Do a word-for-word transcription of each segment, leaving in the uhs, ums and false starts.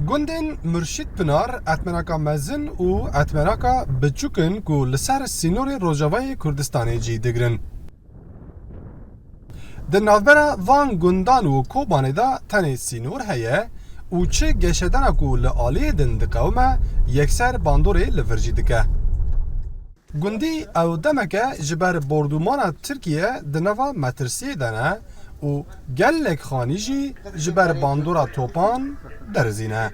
Gundên Murşîd Pinar etmeraka mezin û etmeraka biçûk in ku li ser sînorê Rojavayê Kurdistanê cî digirin. Di navbera van gundan û Kobanê de tenê sînor heye û çi geşedana ku li aliyê din diqewime, yekser bandorê li vir jî dike. Gundî ew demeke ji ber bordûmana Tirkiye di nava metirsiyê de ne û gelek xanî jî ji ber bandora topan derizîne.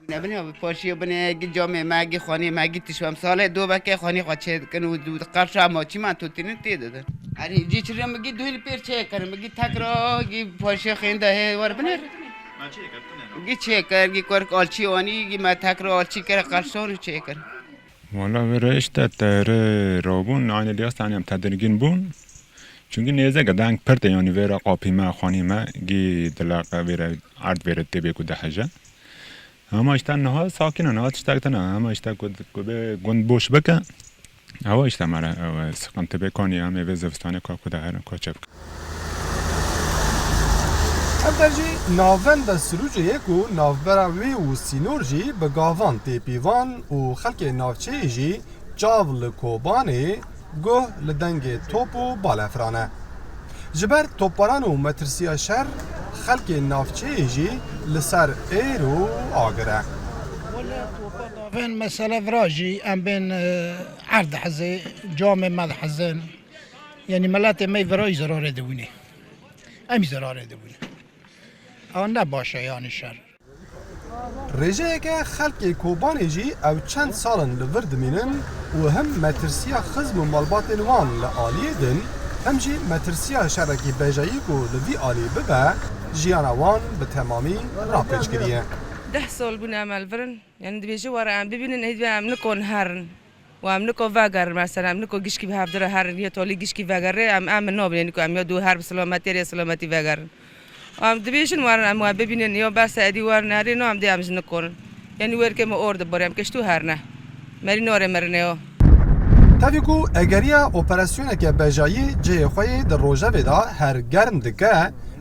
Nebine abi, paşiye bine, gi camê me, gi xanê me, gi tişt em sale do veke xanê xwe çê dikin û du-, qarşa ma çî man totînin tê didin. Erî, cî çirê mi gi duhîl pêr çê kirin, mi gi tekra, gi paşiye xênda hê war binêr. Gi çê kir, gi kurk alçî anî, gi me tekra alçî kir, qarşan û çê kir. Wala vêre işte te re rabûn, aynı liyas taniyam tedirgin bûn. Çünkü nêzeke deng pirtê, yanî vêre qapî me, xanî me, gî dileqe vêre erd vêre tê bê ku dihije. Ama işte niha sakin e, niha tiştek tine. Ama işte ku, ku bê gund boş bike, ewa işte me re, ew, sıkıntı bê kanî em ê vê zivistanê ka ku diherin ka çe bike. Ev der jî navenda Sirûcê ye ku navbera wê û sînor jî bi gavan tê pîvan û xelkê navçeyê jî çav li Kobanê, guh li dengê top û balefran e. Ji ber topbaran û metirsiya şer, xelkê navçeyê jî li ser êr û agir e. Wele topa davên mesele vira jî em bên, e, erd dihizê, camê me dihizin. Yanî miletê me vira jî zirarê dibûnê. Em jî zirarê dibûne. Ew ne baş e yanî şer. Rêjeyeke xelkê Kobanê jî ew çend sal in li vir dimînin û him metirsiya xizm û malbatên wan li aliyê din, him jî metirsiya şerekî bejayî ku li vî alî bibe, jiyana wan bi temamî rapêç kiriye. Deh sal bûne em li vir in. Yanî dibêje were em bibînin, êdî em nikon herin. Û em niko vegerin, mesela em niko gişkî bi hevdira herin, yê tolî gişkî vegerê, em, em nabînin ku em ya dû her bi silametî, rê silametî vegerin. Û em dibêjin werin, em we bibînin, ya bes e, êdî werin herî, no em dê em ji nikonin. Yanî wêrkê me or dibarê, em kiştû herne. Merî norê mirinê o. Tevî ku egeriya operasyoneke bejayî cihê xwe yê di rojevê de her germ dike,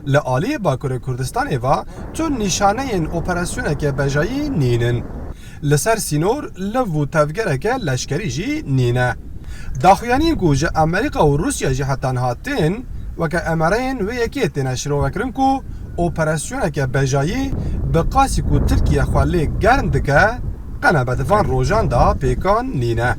li aliyê Bakurê Kurdistanê ve tu nîşaneyên operasyoneke bejayî nînin. Li ser sînor liv û tevgereke leşkerî jî nîne. Daxuyaniyên ku ji Amerîka û Rûsya jî heta niha tên, weke emareyên wê yekê têne şirovekirin ku operasyoneke bejayî bi qasî ku Tirkiye xwe lê germ dike, qenebe di van rojan de pêkan nîne.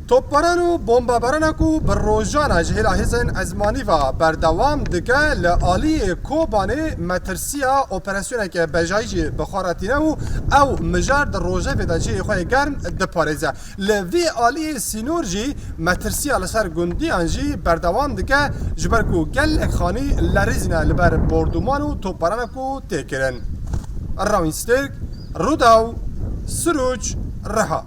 Topbaran û bombebarana ku bi rojana ji hêla hêzên ezmanî ve berdewam dike, li aliyê Kobanê metirsiya operasyoneke bejayî jî bi xwe re tîne û ew mijar di rojevê de cihê xwe yê germ diparêze. Li vî aliyê sînor jî metirsiya li ser gundiyan jî berdewam dike, ji ber ku gelek xanî lerîzîne li ber bordûman û topbarana ku tê kirin. Rawîn Stêrk, Rûdaw, Sirûc, Riha.